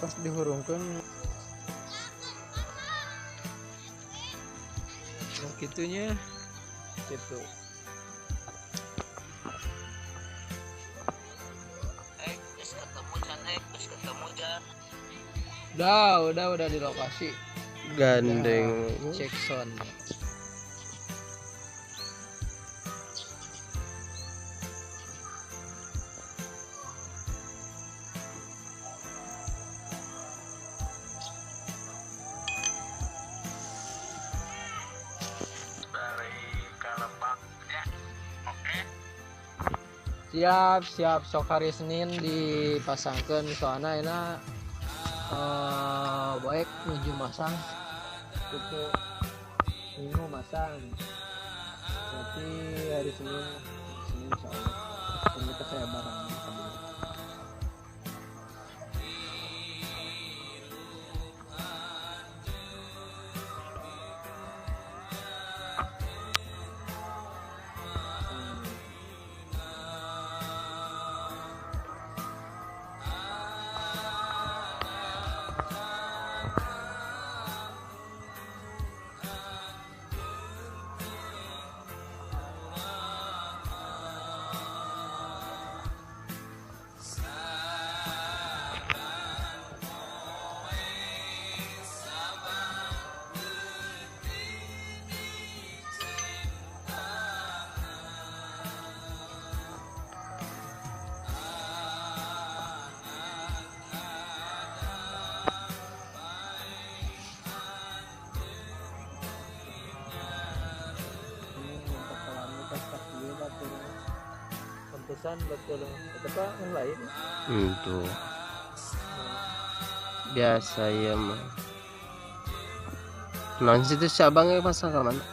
Pas dihurungkeun nah gitunya gitu. Udah di lokasi. Gandeng. Udah, cek sound. Dari Kalebak ya. Oke. Siap, siap. Sok hari Senin dipasangkan soalnya enak. Baik menuju masang itu minggu masang berarti hari Senin insya Allah kita saya barang pantesan betul itu pak yang lain itu biasa ya mah. Nah situ si abangnya pasang ke mana?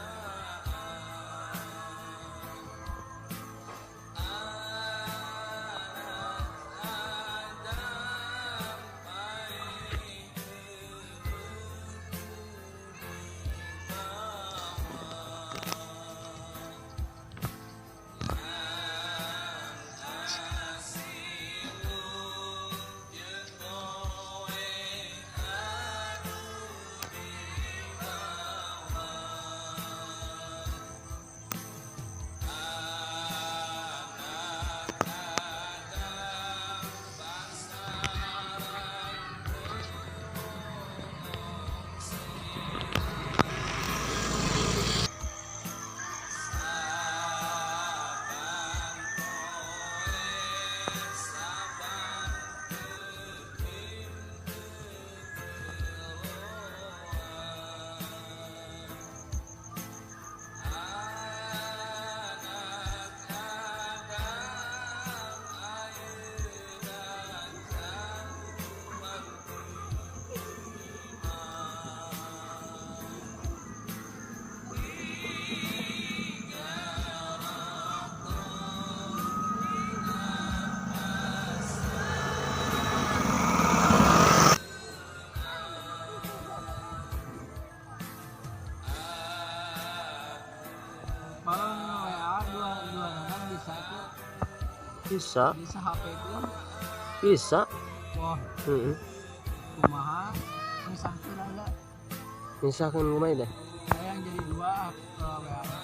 Kalau WA dua orang bisa tuh. Bisa. Bisa HP itu. Bisa. Wah. Kumaha? Misalkan ada. Misalkan kumaha deh. Saya yang jadi dua WA.